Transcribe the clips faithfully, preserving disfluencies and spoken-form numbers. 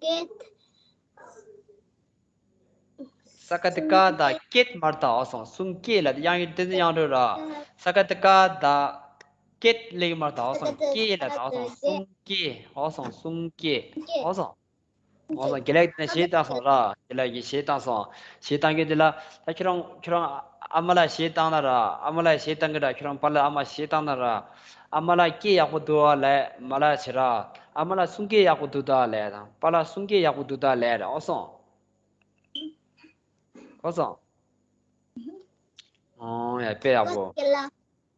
ཀེད། ས་ཀ་ཏི་ཀ་དང་ཀེད་མར་དང་འོ་སོང་། གསུང་སྐད་ལ་དབྱངས་ཡུལ་ཏིང་འཛིན་དབྱངས་སྒྲོག་ར། ས་ཀ་ཏི་ཀ་དང་ཀེད་ལེགས་མར་དང་འོ་སོང་། སྐད་ལ་དང་འོ་སོང་། གསུང་སྐད་འོ་སོང་། གསུང་སྐད་འོ་སོང་། འོ་སོང་། དགེ་ལེགས་དེ་ནས་གཞས་བཏང་སོང་ར། དགེ་ལེགས་ཀྱིས་གཞས་བཏང་སོང་། གཞས་བཏང་གི་དེ་ལ་ད་ཁྱོད་རང་ཁྱོད་རང་ཨ་མ་ལགས་གཞས་བཏང་ན་ར། ཨ་མ་ལགས་གཞས་བཏང་གི་ར། ཁྱོད་རང་པཱ་ལགས་ཨ་མ་གཞས་བཏང་ན་ར། ཨ་མ་ལགས་སྐད་ཡག་པོ་འདུག་ཨ་ལས་མ་ལགས་བྱེད་ར། ཨ་མ་ལགས་གསུང་སྐད་ཡག་པོ་འདུག་ད་ལས་དང་། པཱ་ལགས་གསུང་སྐད་ཡག་པོ་འདུག་ད་ལས་ར། འོ་སོང་། འོ་སོང་། ཨོ་ཡ་དཔེ་ཡག་པོ།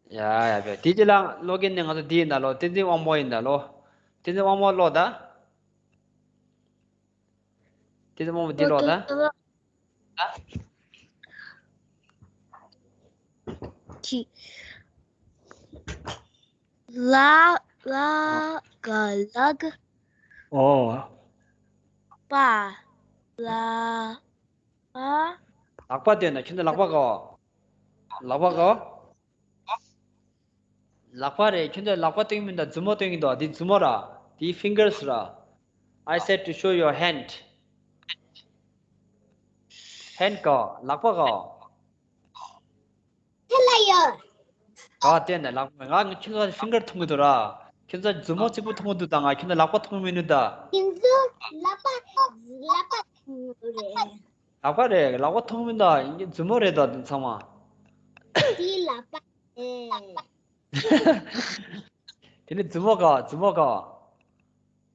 ཡ་ཡ་དཔེ་དེ་རྗེས་ལ་ཀློག་མཁན་ནི་ང་ཚོ་འདི་ཡིན་ད་ལོ། བསྟན་འཛིན་དབང་མོ་ཡིན་ད་ལོ། བསྟན་འཛིན་དབང་མོ་ཀློག་ད། བསྟན་འཛིན་དབང་མོ་འདི་ཀློག་ད། ཁྱི། ལ་ལ་ག་ལག་ཨོ། པ་ལ་ཨ། ལག་པ་བསྟན་ན་ཁྱོད་ཚོ་ལག་པ་གོ། ལག་པ་གོ། ལག་པ་རེད། ཁྱོད་ཚོ་ལག་པ་སྟོན་མིན་ད། མཛུབ་མོ་སྟོན་གྱི་འདུག་འདི་མཛུབ་མོ་ར། འདི་fingers ར། I said to show your hand. Hand གོ། ལག་པ་གོ། དེ་ལ་ཡོད། ག་བལྟས་ནས་ལག་པ། ང་ཁྱོད་ཚོ་finger མཐོང་གི་འདུག་ར། ཁྱོད་ཚོ་མཛུབ་མོ་གཅིག་པུ་མཐོང་གི་འདུག་ད་ང་ཁྱོད་ཚོ་ལག་པ་མཐོང་མི་ནུས་ད། ཁྱེད་ཚོ་ལག་པ་ལག་པ་མཐོང་གི་རེད། ལག་པ་རེད། ལག་པ་མཐོང་མི་ད། ཡིན་གྱི་མཛུབ་མོ་རེད་ད་དེ་ཚང་མ། དེ་ལག་པ་རེད། དེ་ནི་མཛུབ་མོ་ག་མཛུབ་མོ་ག་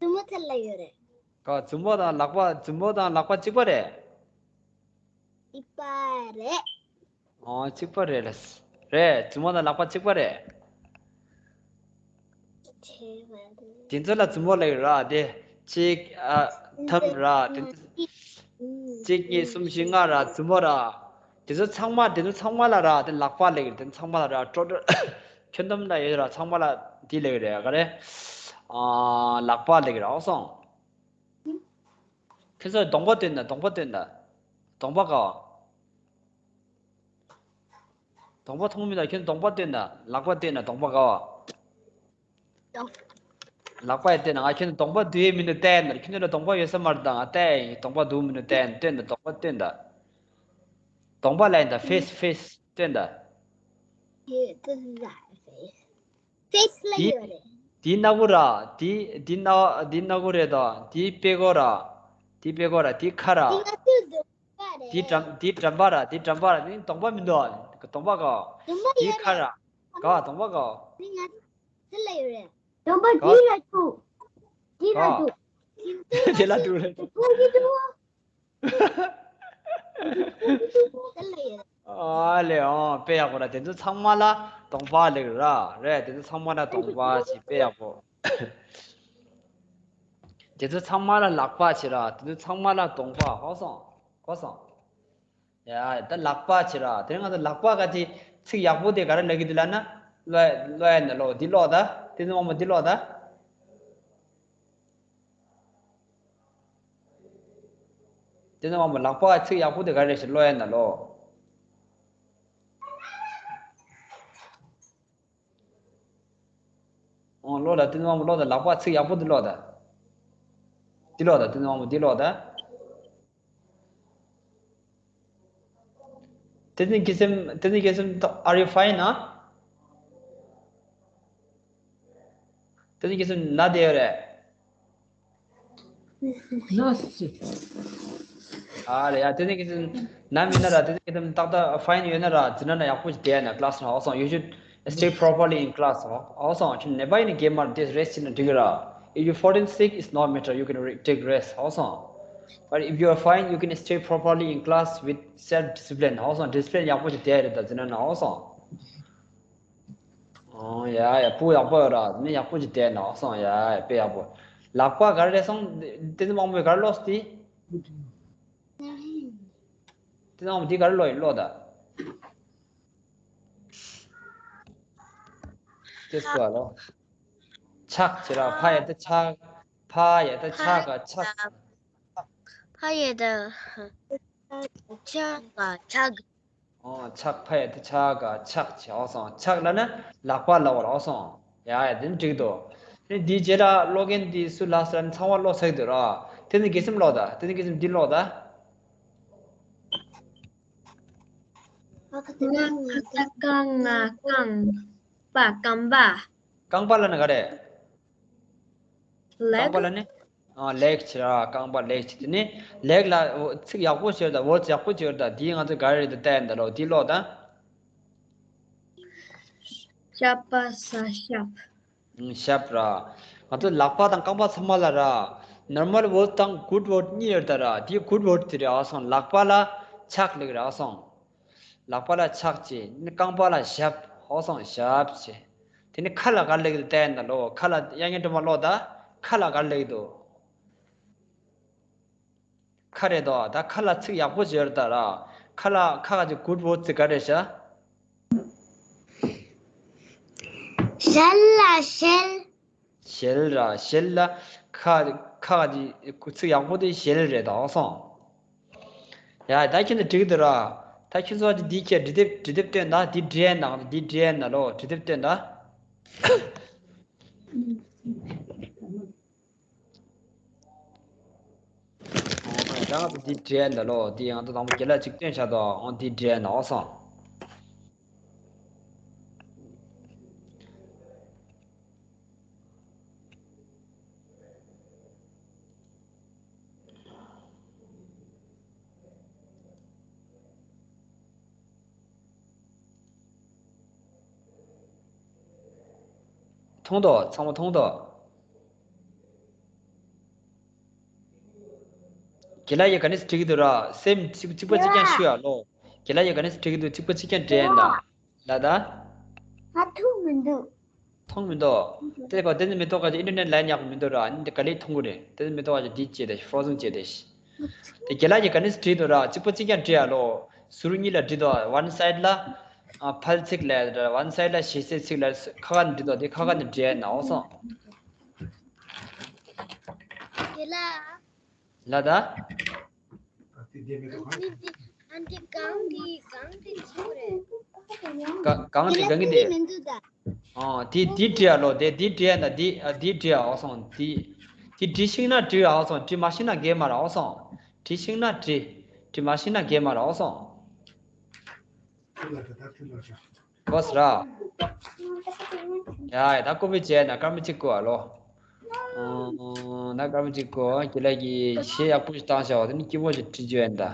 མཛུབ་མོ་དེ་ལ་ཡོད་རེད། ག་མཛུབ་མོ་དང་ལག་པ། མཛུབ་མོ་དང་ལག་པ་གཅིག་པ་རེད། གཅིག་པ་རེད། ཨོ་གཅིག་པ་རེད་ལ། རེད། མཛུབ་མོ་དང་ལག་པ་གཅིག་པ་རེད། དེ་ཚོ་ལ་མཛུབ་མོ་ལབ་ཡོད་ར། དེ་གཅིག་ཨ་ཐམ་ར། དེ་ཚོ་གཅིག་གཉིས་གསུམ་བཞི་ལྔ་ར། མཛུབ་མོ་ར། དེ་ཚོ་ཚང་མ་དེ་ཚོ་ཚང་མ་ལ་ར། དེ་ལག་པ་ལབ་ཡོད། དེ་ཚང་མ་ལ་ར། ཀྲོ་ཀྲོ་ཁྱོན་བསྡོམས་ལ་ཡོད་ར། ཚང་མ་ལ་དེ་ལབ་ཡོད་རེད། ག་རེ། ཨ་ལག་པ་ལབ་ཡོད་ར། འོ་སོང་། ཁྱོད་ཚོས་གདོང་པ་སྟོན་ན། གདོང་པ་སྟོན་ན། གདོང་པ་ག་གདོང་པ་མཐོང་མི་ད། ཁྱོད་གདོང་པ་སྟོན་ན། ལག་པ་སྟོན་ན། གདོང་པ་ག་བ། ལག་པ་ཡི་སྟོན་ན། ང་ཁྱོད་གདོང་པ་འདུག་ཡས་མི་འདུག་བལྟས་ན། ཁྱོད་ལ་གདོང་པ་ཡོད་ས་མ་རེད་ད། ང་བལྟས་ཡིན། གདོང་པ་འདུག་མི་འདུག་བལྟས་ན། སྟོན་ན། གདོང་པ་སྟོན་ད། གདོང་པ་ལ་ཡིན་ད། face face སྟོན་ད། face ལ་དེ་ཡོད་རེད། དེ་སྣ་ཁུག་ར། དེ་དེ་སྣ་དེ་སྣ་ཁུག་རེད་ད། དེ་དཔྲལ་ཀོ་ར། དེ་དཔྲལ་ཀོ་ར། དེ་ཁ་ར། དེ་ང་ཚོའི་གདོང་པ་རེད། དེ་འགྲམ་དེ་འགྲམ་པ་ར། དེ་འགྲམ་པ་ར། དེ་གདོང་པ་མི་འདུག་གདོང་པ་ག་གདོང་པ་དེ་ཡོད་ཁ་རེད། ར། ག་གདོང་པ་ག་དེ་ང་ཚོ་དེ་ལ་ཡོད་རེད། གདོང་པ་ག་དེ་ལ་འདུག་དེ་ལ་ག་འདུག་དེ་ལ་འདུག་རེད། མཐོང་གི་འདུག་དེ་ལ་ཡོད། ཨ་ལེ། ཨོ་དཔེ་ཡག་པོ་ར། དེ་ཚོ་ཚང་མ་ལ་གདོང་པ་ལབ་ར། རེད། དེ་ཚོ་ཚང་མ་ལ་གདོང་པ་ཞེས། དཔེ་ཡག་པོ། དེ་ཚོ་ཚང་མ་ལ་ལག་པ་བྱེད་ར། དེ་ཚོ་ཚང་མ་ལ་གདོང་པ། ཧོ་སོང་། གོ་སོང་། ཡ་ད་ལག་པ་བྱེད་ར། དེ་རིང་ང་ཚོ་ལག་པ་ག་ཅི་ཚིག་ཡག་པོ་དེ་ག་རེ་ལབ་ཀྱི་འདུག་ལབ་ན། ཀློག་ཀློག་ཡ་ན་ཀློག་འདི་ཀློག་ད། བསྟན་འཛིན་དབང་མོ་འདི་ཀློག་ད། བསྟན་འཛིན་དབང་མོ་ལག་པ་ཚིག་ཡག་པོ་དེ་ག་རེ་ཞིག་ཀློག་ཡ་ན་ཀློག་ཨོ་ཀློག་ད། བསྟན་འཛིན་དབང་མོ་ཀློག་ད། ལག་པ་ཚིག་ཡག་པོ་འདི་ཀློག་ད། འདི་ཀློག་ད། བསྟན་འཛིན་དབང་མོ་འདི་ཀློག་ད། བསྟན་འཛིན་སྐྱིད་སེམས། བསྟན་འཛིན་སྐྱིད་སེམས། Are you fine? ཨ། བསྟན་འཛིན་སྐྱིད་སེམས་ན་བསྡད་ཡོད་རེད། ཨ་རེད་ཡ། བསྟན་འཛིན་སྐྱིད་སེམས་ན་མིན་ན་ར། བསྟན་འཛིན་སྐྱིད་སེམས་ཏག་ཏག་fine ཡོད་ན་ར། འཛིན་གྲྭ་ན་ཡག་པོ་ཞིག་བསྡད་ན། class ན། ཨོ་སོང་། You should stay properly in class. ཨོ་སོང་། ཁྱོད་ནད་པ་ཡིན་ན་རྒན་མ་རེད། rest བྱས་ན་འགྲིག་གི་ར། If you fallen sick, it's not matter. You can re- take rest. ཨོ་སོང་། But if you are fine, you can stay properly in class with self discipline. ཨོ་སོང་། discipline ཡག་པོ་ཞིག་བསྡད་རེད་ད་འཛིན་གྲྭ་ན། ཨོ་སོང་། ཨོ་ཡ་ཡ། སྤུ་ཡག་པོ་ཡོད་ར། ནི་ཡག་པོ་ཞིག་བསྡད་ན། ཨོ་སོང་། ཡ་ཡ། དཔེ་ཡག་པོ། ལག་པ་ག་རེ་རེད་སོང་། བསྟན་འཛིན་དབང་མོས་ག་རེ་ཀློག་སོང་དེ། བསྟན་འཛིན་དབང་མོ་འདི་ག་རེ་ཀློག་ཡིན། ཀློག་ད། ཏེ་སུ་ཨ་ལོ། ཕྱག་བྱེད་ར། ཕ་ཡ་བཏགས་ཕྱག་ཕ་ཡ་བཏགས་ཕྱ་ག་ཕྱག་ཕ་ཡ་བཏགས་ཕྱ་ག་ཕྱག་ཨོ། ཕྱག་ཕ་ཡ་བཏགས་ཕྱ་ག་ཕྱག་བྱེད། ཨོ་སོང་། ཕྱག་ལབ་ན་ལག་པ་ལབ་པ་ར། ཨོ་སོང་། ཡ་ཡ། དེ་ནི་འགྲིག་འདུག་དེ་ནི་འདིའི་རྗེས་ལ་ཀློག་མཁན་འདི་སུ་ལབ་ཟེར་ན་ཚང་མ་ཀློག་ཚར་གྱི་འདུག་ར། བསྟན་འཛིན་དགེ་སེམས་ཀློག་དང་། བསྟན་འཛིན་དགེ་སེམས་འདི་ཀློག་དང་། ང་ཁ་ཏ་ཀ་ང་རྐང་པ། རྐང་པ། རྐང་པ་ལབ་ན་ག་རེ། ལེག་རྐང་པ་ལབ་ནི། ཨ། ལེག་བྱས་ར། རྐང་པ་ལེག་བྱས། དེ་ནི་ལེག་ལ་ཚིག་ཡག་པོ་བྱས་དང་། ཝརཌ་ཡག་པོ་བྱས་དང་། དེ་ང་ཚོ་ག་རེ་རེད་ལྟ་ཡིན་ད་ལོ། དེ་ཀློག་དང་། ཞབས་པ་ས་ཞབས། ཨང་། ཞབས་ར། ང་ཚོ་ལག་པ་དང་རྐང་པ་ཚང་མ་ལ་ར། ནོར་མལ་ཝརཌ་དང་གུཌ་ཝརཌ་གཉིས་ཡོད་ད་ར། དེ་གུཌ་ཝརཌ་དེ་རེད། ཨ་སོང་། ལག་པ་ལ་ཕྱག་ལེགས་ར། ཨ་སོང་། ལག་པ་ལ་ཕྱག་བྱས། རྐང་པ་ལ་ཞབས། ཨ་སོང་། ཞབས་བྱས། དེ་ནི་ཁ་ལ་ག་རེ་ལེགས་འདུག་ལྟ་ཡིན་ད་ལོ། ཁ་ལ། དབྱངས་སྙན་སྒྲོལ་མ་ཀློག་དང་། ཁ་ལ་ག་རེ་ལེགས་འདུག་ཁ་རེད་དོ། ད་ཁ་ལ་ཚིག་ཡག་པོ་བྱས་ཡོད་ད་ར། ཁ་ལ། ཁ་ག་ཅིག་གུཌ་ཝརཌ་ཚིག་ག་རེ་བྱ། ཞལ་ལ་ཞལ། ཞལ་ར། ཞལ་ལ་ཁ། ཁ་ག་ཅིག་ཚིག་ཡག་པོ་དེ་ཞལ་རེད་དོ། ཨ་སོང་། ཡ། ད་ཁྱེད་ཚོ་འགྲིག་འདུག་ར། ད་ཁྱེད་ཚོ་འདི་ཁྱེད་འབྲི་དེབ། འབྲི་དེབ་སྟོན་དང་། འདི་འབྲི་ཡ་ཡིན་ན། འདི་འབྲི་ཡ་ཡིན་ན་ལོ། འབྲི་དེབ་སྟོན་དང་། ད་ང་ཚོ་འདི་འབྲི་ཡ་ཡིན་ད་ལོ། འདི་ང་ཚོ་དང་པོ་རྒན་ལགས་ཅིག་སྟོན་བྱ་དོ། འོ། འདི་འབྲི་ཡ་ཡིན་ན། ཨ་སོང་། མཐོང་དོ། ཚང་མ་མཐོང་དོ། རྒན་ལགས་ཀྱིས་ག་ནས་འབྲི་གི་འདུག་ར། སེམས་གཅིག་གཅིག་པ་གཅིག་རྐྱང་ཞུ་ཡ་ལོ། རྒན་ལགས་ཀྱིས་ག་ནས་འབྲི་གི་འདུག་གཅིག་པ་གཅིག་རྐྱང་འབྲི་ཡ་ཡིན་ད། ལ་ད། ང་མཐོང་མི་འདུག་མཐོང་མི་འདུག་དེ་ལ་དེ་ནི་མི་ཐོག་ག་ཅིག་ཨིན་ཊར་ནེཊ་ལའིན་ཡག་པོ་མི་འདུག་ར། ཨ་ནི་དེ་ག་ལེར་མཐོང་གི་རེད། དེ་ནི་མི་ཐོག་ག་ཅིག་འདི་བྱས་ཏེ། ཕོ་རོ་ཛེན་བྱས་ཏེ། དེ་རྒན་ལགས་ཀྱིས་ག་ནས་འབྲི་འདུག་ར། གཅིག་པ་གཅིག་རྐྱང་འབྲི་ཡ་ལོ། ཟུར་གཉིས་ལ་འབྲི་འདུག་ཝན་སའིཌ་ལ། ཨ། ཕལ་ཚིག་ལ། ཝན་སའིཌ་ལ་ཞེ་སའི་ཚིག་ལ། ཁ་ཁ་ནས་འབྲི་འདུག་དེ་ཁ་ཁ་ནས་འབྲི་ཡ་ཡིན་ན། ཨོ་སོང་། རྒན་ལགས། ལ་ད། ཨ་འདི་འདི། ཨ་འདི་གང་འདི་གང་འདི་ཆི་རེད། ག་གང་འདི་གང་འདི། མི་འདུག་ད། ཨོ། འདི་འདི་འབྲི་ཡ་ལོ། དེ་འདི་འབྲི་ཡ་ན་འདི། ཨ། འདི་འབྲི་ཡ། ཨོ་སོང་། འདི་འདི་འབྲི་ཤེས་ན་འགྲིག་ཡ། ཨོ་སོང་། འབྲི་མ་ཤེས་ན་འགྲིག་མ་རེད། ཨོ་སོང་། འབྲི་ཤེས་ན་འགྲིག་འབྲི་མ་ཤེས་ན་འགྲིག་མ་རེད། ཨོ་སོང་། གོ་སོང་ར། ཡ་ཡ། ད་ཀོ་པི་བྱས་ན་སྐར་མ་གཅིག་བཀོད་ཨ་ལོ། ཨོ། ད་སྐར་མ་གཅིག་བཀོད། རྒན་ལགས་ཀྱིས་གཞས་ཡག་པོ་ཞིག་བཏང་བཞག་པ་དེ་ནི་སྐྱིད་པོ་ཞིག་བྲིས་རྒྱུ་ཡིན་ད།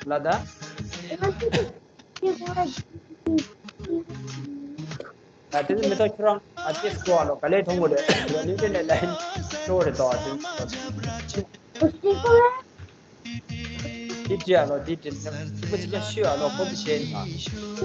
ལ་ད། ད་དེ་ནི་མི་ཐོག་ཁྱོད་རང་ཨ་ཅེ་སྐོར་ལོ་ག་ལེར་མཐོང་གི་རེད། ལོ་ནི་དེ་ནས་ལན་ཤོར་རེད་དོ། དེ་འདི་བྲིས་ཨ་ལོ། འདི་བྲིས་ནས་མི་ཅིག་ཀྱང་ཤོད་ཨ་ལོ། ཁོ་ཚོ་བྱས་ན།